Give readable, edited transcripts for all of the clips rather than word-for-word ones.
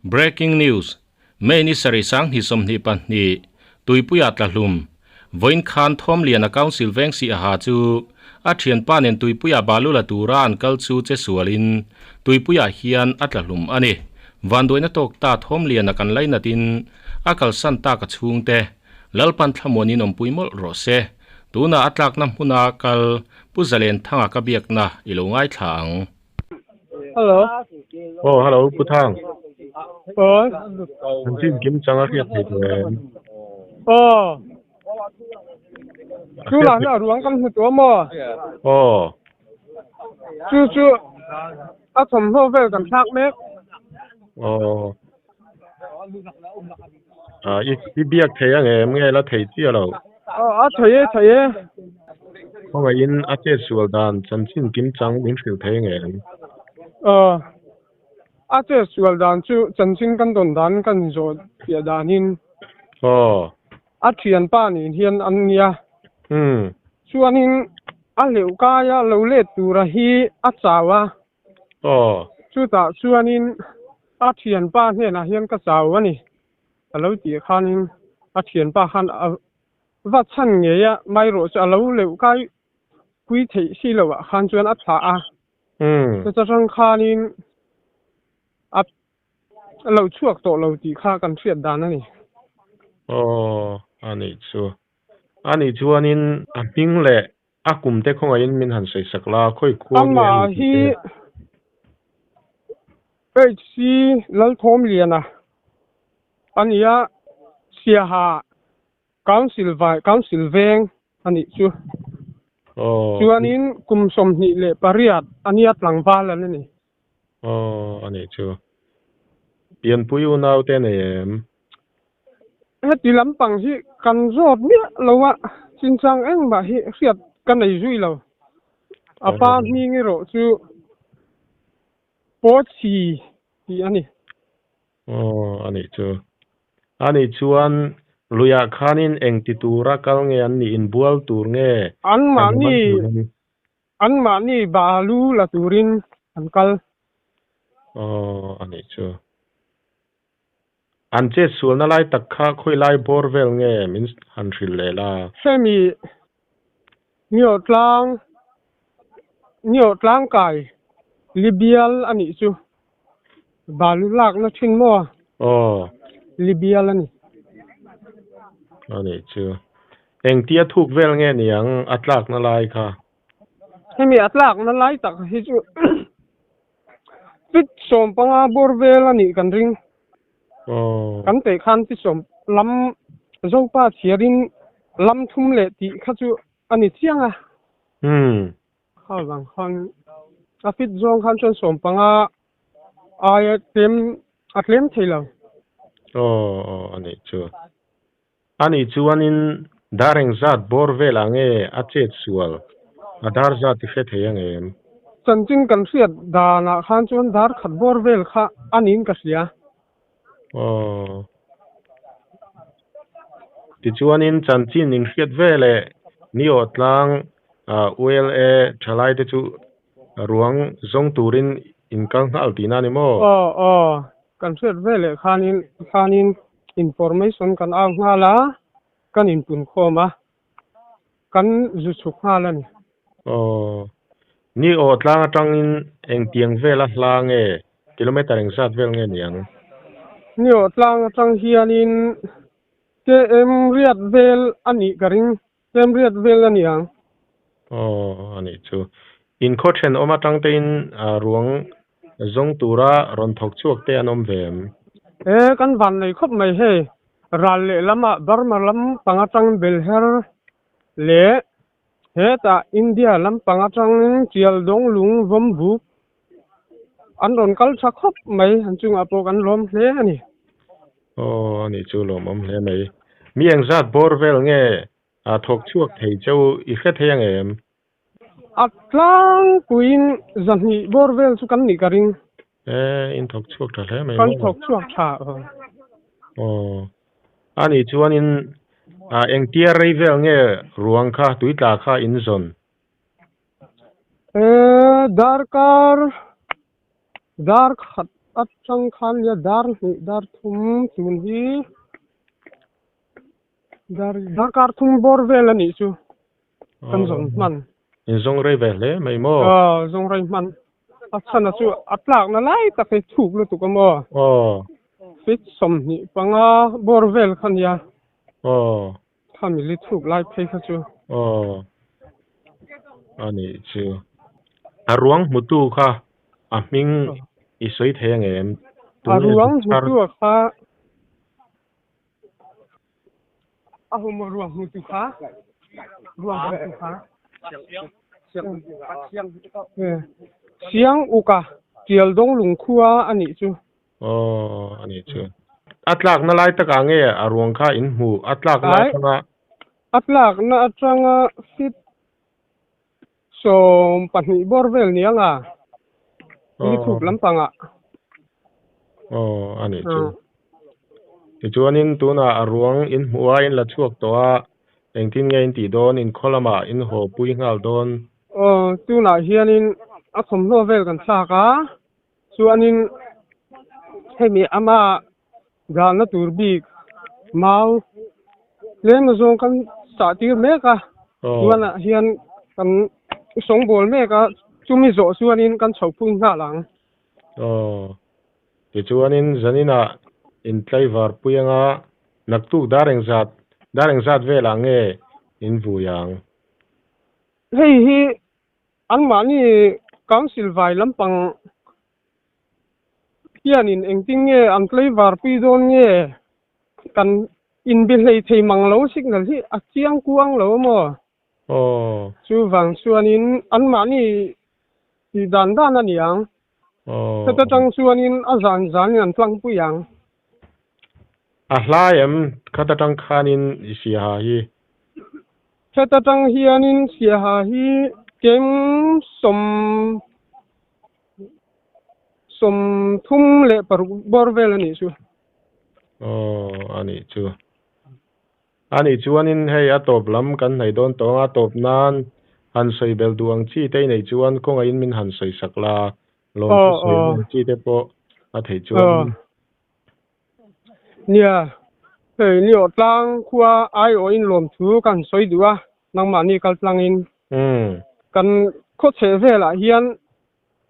Breaking News, May ni sarih sanghnih 22, Tuipuia tlahlum, Vawiin khan Thawmliana Council veng si aha chu a thianpa nen Tuipuia balu la tura an kal chu che sualin Tuipuiah hian a tlahlum a ni. Vanduaina tawk ta Thawmliana kan lainatin a kalsan tak a chhungte Lalpan thlamuanin awmpui mawlh rawh se. Tunah a tlakna hmuna kal Pu Zalenthanga ka biakna i lo ngaithla ang. Hello. Oh, hello, Pu Thang. Oh. An chin kim chang a hriat thei tur em? Oh. Chu lah na ruang kan hmu tu maw? Oh. Chu chu a thawmhnaw vel kan thlak mek. Oh. Ah, i i biak thei ang em nge la thei chiah lo? Oh, a thei e, thei e. Khawngaihin a chet sual dan chanchin kim chang min hrilh thei ang em? Oh, a chet sual dan chu chanchin kan dawn dan kan zawh piah danin. Oh. A thianpa nen hian an nia. Hmm. Chuanin a hleuh kaia lo let tura hi a chau a. Aw. Chutah chuanin a thianpa hnenah hian ka chau a ni a lo tih khanin a thianpa khan a va chhan ngei a, mai rawh chu a lo leuh kai pui theih si loh ah khan chuan a thlah a. Chuta tang khanin a lo chhuak tawh lo tih kha kan hriat dan a ni. Aw, a nih chu. A nih chuanin a hming leh A kum te khawngaihin min han sawi sak la, khawi khua nge a Amah ni hi tih te. HC Lalthawmliana a ni a, Siaha Council vai Council veng a nih chu. Aw. Chuanin kum 28 a nia tlangval an a ni. Aw, a nih chu. Pianpui unau te nei em? Heti lampang hi kan zawt miah lo a, chinchang engmah hi hriat ka nei zui lo. A pa hming erawh chu Pawchhi tih a ni. Aw, a nih chu. A nih chuan luiah khanin engti tura kal nge an nih, inbual tur nge? Anmahni Anmahni balu la turin an kal. Aw, a nih chu. An chet sualna lai tak kha khawi lai bawr vel nge min han hrilh leh la? Hemi Nio tlang Nio tlang kai Libial a nih chu. Balu lakna thin maw? Aw. Libial a ni. A nih chu. Engtia thuk vel nge niang a tlakna lai kha? Hemi a tlakna lai tak hi chu Fit 15 bawr vel a nih kan ring. Kan peih khan fit sawm lam Zopa chhiarin lam thum leh tih kha chu a ni chiang a. Kha vang khan a fit zawng khan chuan 15 aia tlem a tlem thei lo. Aw aw a nih chu. A nih chuanin dar engzat bawr velah nge a chet sual? A dar zat i hre thei ang em? Chanchin kan hriat danah khan chuan dar khat bawr vel kha a niin ka hria. Aw. Tichuanin chanchin in hriat veleh Niawh tlang ULA thalai te chu ruang zawng turin in kal nghal tihna a ni maw? Aw aw, kan hriat veleh khanin khanin Information kan au nghal a, kan inpun khawm a, kan zu chhuk nghal a ni. Aw, ni aw tlang atangin engtiang vela hla nge, kilometer engzat vel nge niang? Ni aw tlang atang hianin KM riat vel a nih ka ring, KM riat vel a ni ang. Aw, a nih chu. Inkhaw thenawm atang tein ruang Zawng tura rawn thawk chhuak te an awm ve em? E, kan van nei khawp mai hei. Ral leh lamah Burma lam pang atang Belher leh hetah India lam pang atangin Chialdawng lung vawm buk an rawn kal tha khawp mai, an chungah pawh kan lawm hle a ni. Aw, ani chu lawmawm hle mai. Mi engzat bawr vel nge thawk chhuak thei cheu i hre thei ang em? A tlangpuiin zahnih bawr vel chu kan nih ka ring. E, in thawk chhuak tha hle mai maw? Kan thawk chhuak tha. Aw, a nih chuanin engtia rei vel nge ruang kha, tuitla kha in zawn? E, darkar, dar khat. Atang khan nia dar hnih dar thum tun hi dar darkar thum bawr vel a nih chu kan zawn hman. In zawng rei ve hle mai maw? Aw zawng rei hman. A chhan a chu a tlakna lai tak hi thuk lutuk a maw? Aw. Feet 25 bawr vel kha nia. Aw. Khami li thuk lai phei kha chu. Aw. A nih chu. A ruang hmutu kha a hming i sawi thei ang em? A ruang hmutu a kha a hmu maw ruang hmutu kha? Ruang hmutu kha. Siang uka Tialdawng lungkhua a nih chu. Aw a nih chu. A tlakna lai takah nge a ruang kha in hmuh? A tlakna atanga. A tlakna atanga feet 12 bawr vel ni anga ni thuk lampangah. Aw a nih chu. Tichuanin tunah a ruang in hmuh a in la chhuak tawh a, engtin nge in tih dawn? In khaw lamah in haw pui nghal dawn? Aw tunah hianin a thawmhnaw vel kan thlak a. Chuanin hemi ama dahna tur bik mau tlem azawng kan chah tir mek a, chuanah hian kan sawngbawl mek a, chumi zawh chuanin kan chho phung nghal ang. Aw, tichuanin zaninah intlaivar pui anga naktuk dar engzat dar engzat velah nge in vui ang? Hei hi Anmahni Council vai lampang hianin engtin nge an tlaivar pui dawn nge kan inbe hlei thei mang lo signal hi a chiang kuang lo maw? Aw. Chuvang chuanin anmahni tih dan dan a ni ang. Aw. Heta tang chuanin a zan zanin an tlang pui ang. A hlai em khata tang khanin i siaha hi. Heta tang hianin siaha hi kem sawm 36 bawr vel a nih chu. Aw a nih chu. A nih chuanin hei a tawp lam kan hnaih dawn tawh ang a tawp nan han sawi belh duh ang chi te i neih chuan kawngaihin min han sawi sak la lawm chu sawi ang chi te pawh a theih chuan. Nia, hei ni awh tlang khua aiawhin lawmthu kan sawi duh a, nangmahni kal tlangin kan khaw chheh velah hian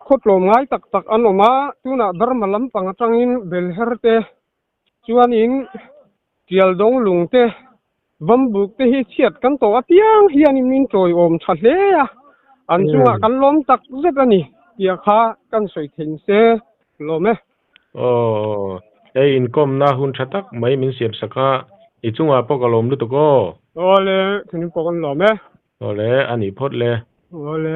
khaw tlawm ngai tak tak an awm a, tunah Burma lampang atangin Belher te chuanin Tialdawng lung te, Vambuk te hi chhiat kan tawh apiang hianin min tawiawm tha hle a, an chungah kan lawm tak zet a ni tih kha kan sawi theih se lawm e. Aw, hei inkawmna hun tha tak mai min siam sak a, i chungah pawh ka lawm lutuk aw. Awle, thinrim pawh kan lawm e. Awle, a nih phawt le. Awle.